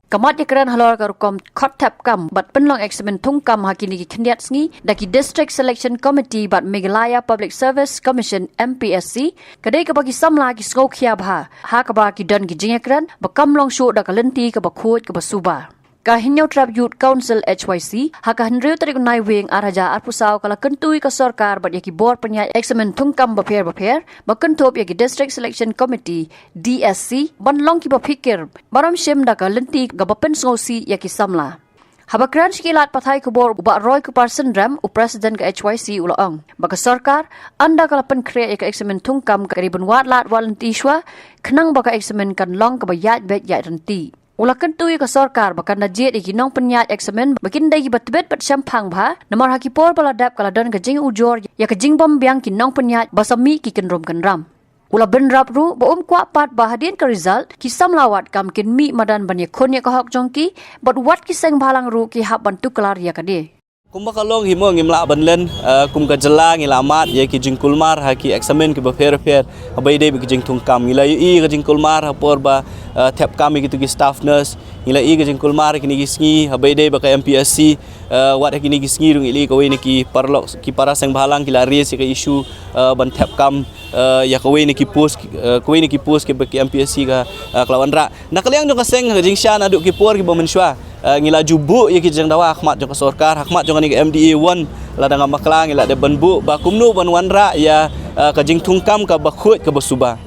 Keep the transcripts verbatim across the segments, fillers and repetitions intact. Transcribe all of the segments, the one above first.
Ka mat ïakren halor ka rukom khot thep kam bad pynlong eksamin thungkam ha kine ki khyndiat sngi da ki District Selection Committee bad Meghalaya Public Service Commission, M P S C, ka dei kaba ki samla ki sngewkhia bha, ha kaba ki don ki jingïakren ba kam long shuh da ka lynti kaba khuid kaba suba. Ka Hynñiewtrep Youth Council, H Y C, ha ka hynriew tarik u Naiwieng ar hajar arphew saw ka la kyntu ïa ka sorkar bad ïa ki bor pynïaid eksamin thungkam bapher bapher ba kynthup ïa ki District Selection Committee, D S C, ban long kiba phikir baroh shim da ka lynti kaba pynsngewsih ïa ki samla. Haba kren sha ki lad pathai khubor, u Bah Roy Kupar Synrem, u President ka H Y C, u la ong ba ka sorkar, ynda ka la pynkhreh ïa ka eksamin thungkam, ka dei ban wad lad wad lynti shuwa, khnang ba ka eksamin kan long kaba ïaid beit ïaid ryntih. U la kyntu ïa ka sorkar ba kan da jied ïa ki nongpynïaid eksamin ba kin dei kiba tbit bad shemphang bha, namar ha ki por ba la dep ka la don ka jingujor ïa ka jingbym biang ki nongpynïaid ba sa mih ki kynrum kynram. U la bynrap ruh ba um kwah pat ba hadien ka result ki samla wad kam kin mih madan ban ïakhun ïa ka hok jong ki, bad wat ki seng bhalang ruh ki hap ban tuklar ïa kane. Kumba ka long hi mo, ngim lah ban len, eh, kum ka jylla ngi la mad ïa ki jingkulmar ha ki eksamin kiba pher pher. Haba ïadei bad ki jingthungkam, ngi la ïohi ka jingkulmar ha por ba, eh, thep kam ïa kitu ki staff nurse. Ngi la ïohi ka jingkulmar ha kine ki sngi, haba ïadei bad ka M P S C, eh, wat ha kine ki sngi ruh ngi la ïohi kawei na ki paralok, ki para seng bhalang ki la raise ïa ka issue, eh, ban thep kam, eh, ïa kawei na ki post, eh, kawei na ki post kiba ki M P S C ka, eh, ka la wanrah. Na ka liang jong ka seng, ka jingshai naduh ki por kiba mynshuwa, eh, ngi la ju buh ïa ki jingdawa ha khmat jong ka sorkar, ha khmat jong kane ka M D A one, lada ngam bakla ngi la dep ban buh ba kumno ban wanrah ïa, eh, ka jingthungkam kaba khuid kaba suba.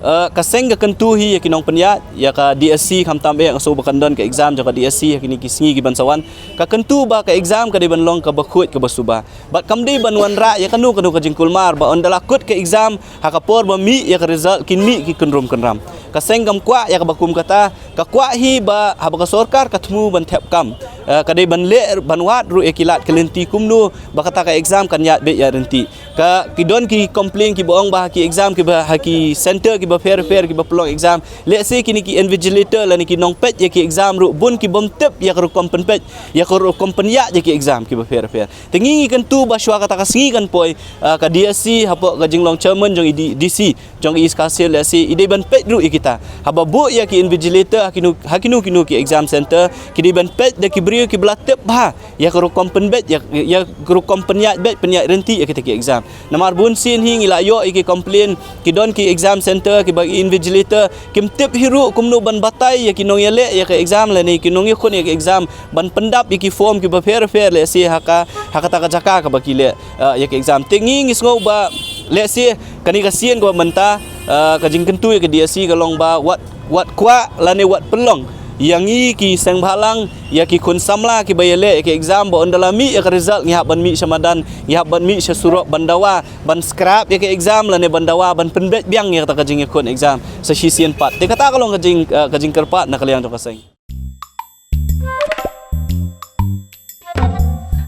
Eh, ka seng ka kyntu hi ïa ki nongpynïaid, ïa ka D S C, khamtam eh nga sngew ba kan don ka exam jong ka D S C ha kine ki sngi kiban sa wan. Ka kyntu ba ka exam ka dei ban long kaba khuid kaba suba. Bad kam dei ban wanrah ïa kano kano ka jingkulmar ba ynda la kut ka exam, ha ka por ba mih ïa ka result kin mih ki kynrum kynram. Ka seng kam kwah ïa kaba kum kata, ka kwah hi ba haba ka sorkar ka thmu ban thep kam, eh, ka dei ban leh, ban wad ruh ïa ki lad ki lynti kumno ba kata ka exam kan ïaid beit ïaid ryntih. Ka, ki don ki complain kiba ong ba ha ki exam kiba, ha ki center kiba pher pher kiba pynlong exam, lehse kine ki invigilator lane ki nongpeit ïa ki exam ruh bun ki bym tip ïa ka rukom pynpeit, ïa ka rukom pynïaid ïa ki exam kiba pher pher. Te ngi ngi kyntu ba shuwa kata ka sngi kan poi, ah, ka D S C hapoh ka jinglong chairman jong i D-, D C jong East Khasi Hills, lehse i dei ban peit ruh ïa kita. Haba buh ïa ki invigilator ha kino, ha kino kino ki exam center, ki dei ban peit da ki briew kiba la tip bha ïa ka rukom pynbeit, ïa, ïa ka rukom pynïaid beit pynïaid ryntih ïa kita ki exam. Namar bun sien hi ngi la ïoh ïa ki complain, ki don ki exam center kiba invigilator kim tip hi ruh kumno ban batai ïa ki nongïaleh ïa ka exam lane ki nongïakhun ïa ka exam ban pyndap ïa ki form kiba pher pher, lehse ha ka, ha kata ka jaka kaba ki leh, ah, ïa ka exam. Te ngi ngi sngew ba lehse kane ka sien kaba mynta, ah, ka jingkyntu ïa ka D S C ka long ba wat, wat kwah lane wat pynlong ïa ngi ki seng bhalang, ïa ki khun samla kiba ïaleh ïa ka exam ba ynda la mih ïa ka result ngi hap ban mih sha madan, ngi hap ban mih sha surok ban dawa ban scrap ïa ka exam lane ban dawa ban pynbeit biang ïa kata ka jingïakhun exam sa shisien pat. Te kata ka long ka jing, ah, ka jingkyrpad na ka liang jong ka seng.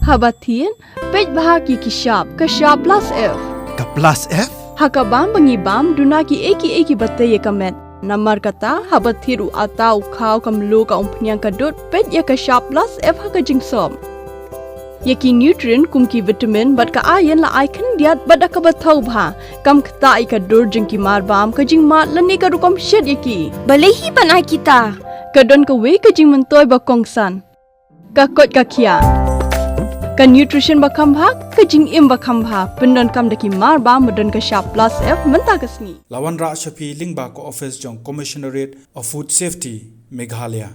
Haba thied, peit bha ki ki shap, ka shap plus F. Ka plus F? Ha ka bam ba ngi bam, duna kiei kiei kiba tei ïa ka met. Namar kata, haba thied u atta u khaw ka mluh ka umphniang ka dud, peit ïa ka shap plus F ha ka jingsop. Ïa ki nutrient kum ki vitamin bad ka iron la ai khyndiat bad da kaba thaw bha. Kam ktah ïa ka dur jong ki mar bam, ka jingmad lane ka rukom shet ïa ki. Balei hi ban ai kita? Ka don kawei ka jingmyntoi ba kongsan. Ka koit ka khiah. Ka nutrition ba kham bha, ka jingim ba kham bha. Pyndonkam da ki mar bam ba don ka shap plus F mynta ka sngi. La wanrah sha phi lyngba ka office jong Commissionerate of Food Safety, Meghalaya.